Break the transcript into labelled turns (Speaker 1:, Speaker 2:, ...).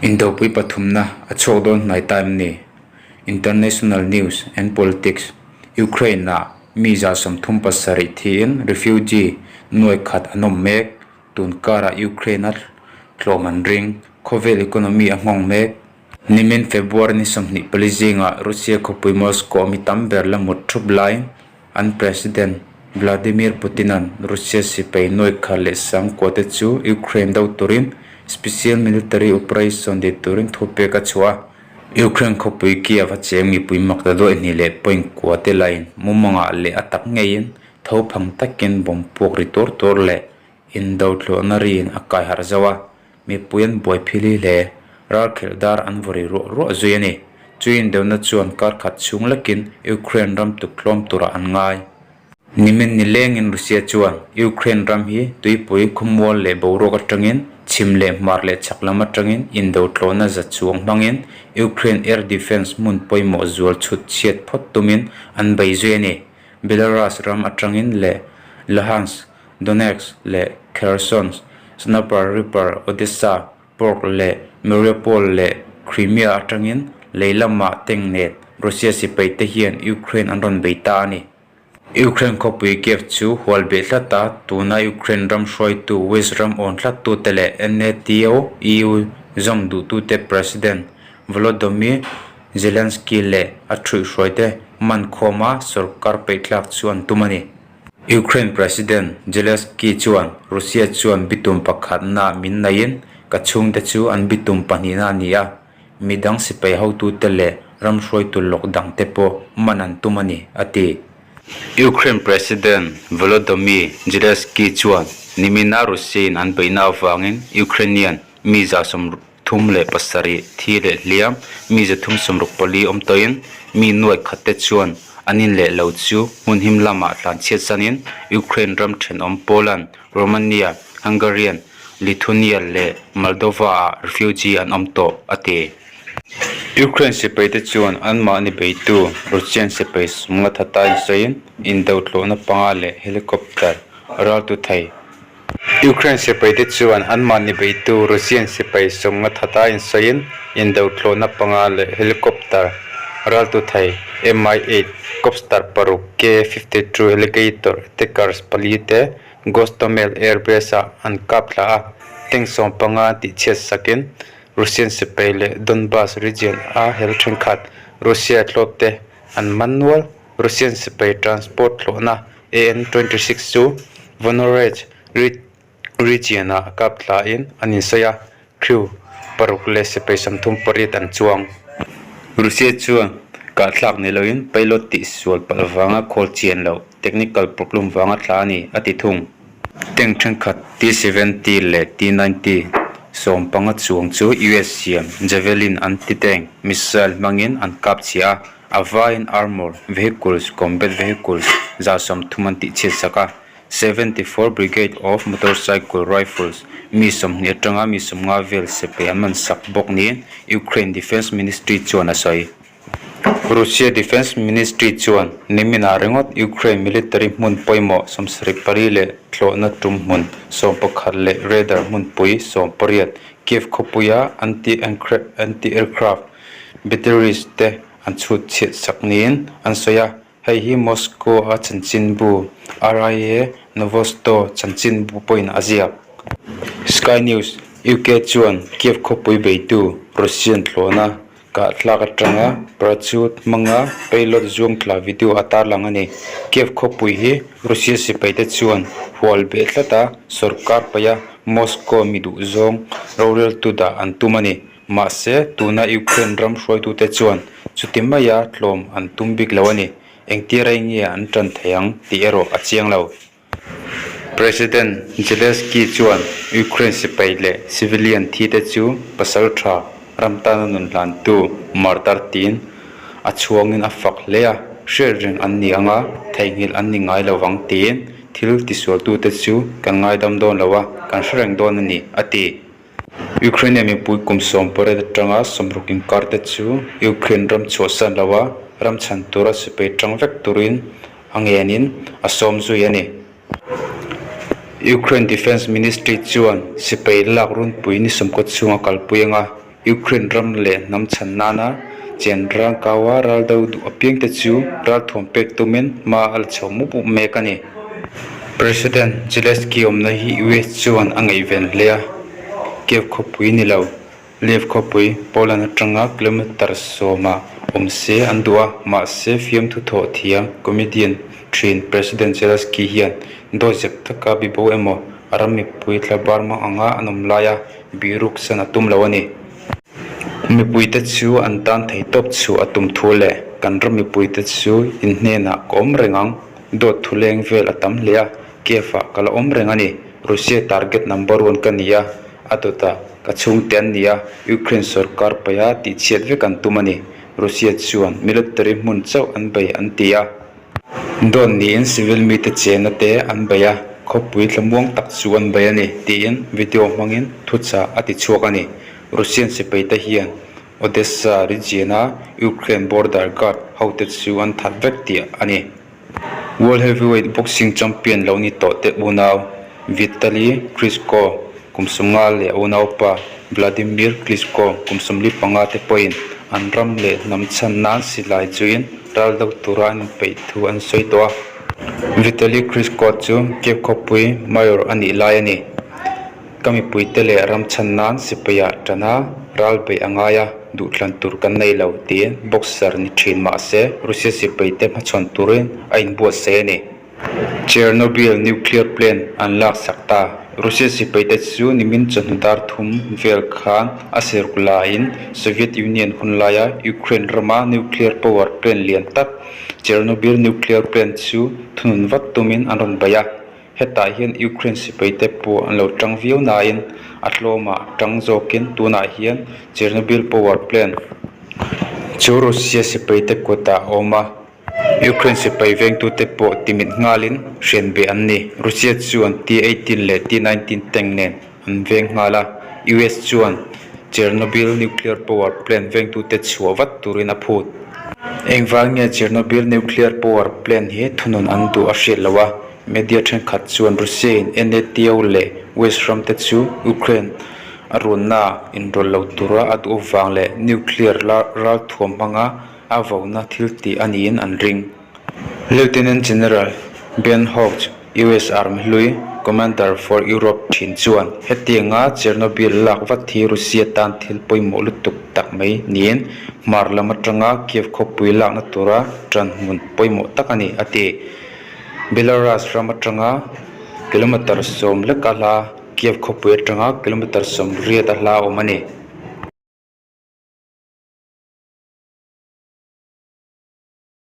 Speaker 1: Indopui pathumna a chhuak dawn hnai ta em ni? International News and Politics, Ukraine-ah mi 37% thiin refugee nuai khat an awm mek. Tun karah Ukraine-a tlawm an ring. Khawvel economy a nghawng mek. Nimin February ni 24 zingah Russia khawpui Moscow a mi tam ber la mut thup laiin an President Vladimir Putin-a'n Russia sipai nuai khat leh sangkua te chu Ukraine do turin special military operation ti turin thu pek a chhuah a. Ukraine khawpui Kiev a cheng mipui mak ta duai hnih leh point kua te laiin mumangah leh a tak ngeiin tho phang takin bomb puak ri tur tur leh indo tluahna riin a kai harh zo a, mipui an buai phili hle. Ralkhelh dar an vaw ri ruah ruah zui a ni. Chu indona chuan kar khat chhung lekin Ukraine ram tuk tlawm turah an ngai. Nimin ni lengin Russia chuan Ukraine ram hi tuipui khawmual leh boruak atangin chhim leh hmar leh chhak lam atangin indo tlawhna za chuang hmangin Ukraine air defence hmun pawimawh zual chhut chhiat phawt tumin an bei zui a ni. Belarus ram atangin leh Luhansk, Donetsk leh Kherson, Dnipro River, Odessa, Port leh Mariupol leh Crimea atangin lei lamah tank nen Russia sipai te hian Ukraine an rawn bei ta a ni. Ukraine khawpui Kiev chu hual beh tlat a, tuna Ukraine ram hruaitu West ram awn tlattute leh NATO, EU zawm duhtute President Volodymyr Zelensky leh a thuihhruaite man khawma sorkar peihthlak chu an tum a ni. Ukraine President Zelensky chuan Russia chuan bitum pakhatna min naiin ka chhungte chu an bitum pahnihna a ni a, midang sipai hotute leh ram hruaitu lawk dangte pawh man an tum a ni, a ti. Ukraine President Volodymyr Zelensky chuan nimina Russia-in an beihna avangin Ukrainian mi 37 thi leh hliam, mi 364 awm tawhin mi nuai khatte chuan an in leh lo chu hmun him lamah tlan chhiat sanin Ukraine ram thenawm Poland, Romania, Hungarian, Lithuania leh Moldova-ah refugee an awm tawh, a ti. Ukraine sipaite chuan anmahni beitu Russian sipai sumnga thata insawiin indo tlawhna panga leh helicopter raltu thei. Ukraine sipaite chuan anmahni beitu Russian sipai sumnga thata insawiin indo tlawhna panga leh helicopter raltu thei Mi-8 Copstar paruk K-52 Alligator attackers pali te Gostomel Air Base-ah an kap thla a, tank 15 an tihchhiat sakin Russian sipai leh Donbas region a hel thenkhat Russia thlawp te an man nual. Russian sipai transport thlawhna AN-26 chu Voronezh region-ah kap thlain an insawi a, crew paruk leh sipai 38 an chuang. Russia chuan kahthlak ni loin pilot tihsual palh vanga khawl chian loh, technical problem vanga tla a ni, a ti thung. Tank thenkhat T-70 leh T-90 15 chuang chu US siam Javelin anti-tank missile hmangin an kap chhia a, a vaiin armour vehicles, combat vehicles 30% an tihchhiat sak a. 74 Brigade of Motorcycle Rifles mi 20 atanga mi 50 vel sipai an man sak bawk niin Ukraine Defence Ministry chuan a sawi. Russia Defence Ministry chuan niminah ringawt Ukraine military hmun pawimawh 74 leh tlawhna tum hmun 11 leh radar hmunpui 18 Kiev khawpuia anti-aircraft batteries te an chhut chhiat sak niin an sawi a, hei hi Moscow a chanchinbu RIA Novosti chanchinbu pawhin a ziak. Sky News UK chuan Kiev khawpui beitu Russian tlawhna Kahthlak atanga parachute hmanga payload zuam thla video a tarlang a ni. Kiev khawpui hi Russia sipaite chuan hual beh tlat a, sorkar paih a Moscow mi duhzawng roreltu dah an tum a ni. Mahse, tuna Ukraine ram hruaitute chuan chuti maia tlawm an tum bik lo a ni. Engtir rei nge an tan thei ang tih erawh a chiang lo. President Zelensky chuan Ukraine sipai leh civilian thite chu pasal tha ram tana nun hlantu martar tiin a chhuangin a fak hle a, hriat reng an ni ang a, theihnghilh an ni ngai lo vang tiin thil tisualtute chu kan ngaidam dawn lo a, kan hre reng dawn a ni, a ti. Ukraine mipui kum 18 atanga 60 inkar te chu Ukraine ram chhuahsan lo a, ram chhan tura sipai tang vek turin a ngenin a sawm zui a ni. Ukraine Defence Ministry chuan sipai lak runpui ni 90 chhunga kalpui anga. Ukraine ram leh hnam chhan nana chen rangkaua ral do duh apiangte chu ralthuam pek tumin hma a la chho mup mup mek a ni. President Zelensky awmna hi US chuan a ngaihven hle a, Kiev khawpui ni lo. Lviv khawpui Poland atanga kilometre sawmah awm se an duh a, mahse fiamthu thawh thiam comedian thin President Zelensky hian dawizep taka bibo emaw a ram mipui thlabar mang anga an awm laia bihruk san a tum lo a ni. Mipuite chu an tan thei tawp chhuah a tum thu leh kan ram mipuite chu in hnenah ka awm reng ang, dawt thu leng vel a tam hle a, Kiev-ah ka la awm reng a ni, Russia target number one ka ni a, A dawtah, ka chhungte an ni a, Ukraine sorkar paiha tihchhiat vek an tum a ni. Russia chuan military hmun chauh an bei an ti a. Dawn niin civil mite chenna te an bei a, khawpui thlamuang tak chu an bei a ni, tiin video hmangin thuchah a ti chhuak a ni. Russian sipaite hian Odessa region-a Ukraine border guard hote chu an that vek tih a ni. World Heavyweight Boxing Champion lo ni tawh te unau Vitali Klitschko kum 50 leh a unaupa Vladimir Klitschko kum 45 te pawhin an ram leh hnam chhan nan silai chuin ral do tura an inpeih thu an sawi tawh a. Vitali Klitschko chu Kiev khawpui Mayor a nih lai a ni. Ka mipuite leh ram chhan nan sipaia tana ral beih a ngai a, duhthlan tur kan nei lo, tiin boxer ni thin mah se Russia sipaite hmachhawn turin a inbuatsaih a ni. Chernobyl nuclear plant an laksak ta. Russia sipaite chu nimin chawhnu dar thum vel khan a siruk laiin Soviet Union hun laia Ukraine rama nuclear power plant lian tak Chernobyl nuclear plant chu thunun vat tumin an rawn bei a. Hetah hian Ukraine sipaite pawh an lo tang viau nain a tlawmah tang zawkin tunah hian Chernobyl power plant chu Russia sipaite kutah a awm a, Ukraine sipai vengtute pawh timit nghalin hrian beh an ni. Russia chuan T-eighteen leh T-nineteen tank nen an veng nghal a, US chuan Chernobyl nuclear power plant vengtute chhuah vat turin a phut. Engvang nge Chernobyl nuclear power plant hi thunun an duh a hriat loh a, Media thenkhat chuan Russia-in NATO leh West ramte chu Ukraine a runna inrawlh lo tura a duh avang leh nuclear ralthuam hmanga a vona thil tih a niin an ring. Lieutenant General Ben Hodges, US Army hlui Commander for Europe thin chuan hetianga Chernobyl lak vat hi Russia tan thil pawimawh lutuk tak mai niin hmar lam atanga Kiev khawpui lakna tura tanhmun pawimawh tak a ni, a ti. Belarus ram atanga kilometre 10 lek a hla, Kiev khawpui atanga kilometre 80 a hla a awm a ni.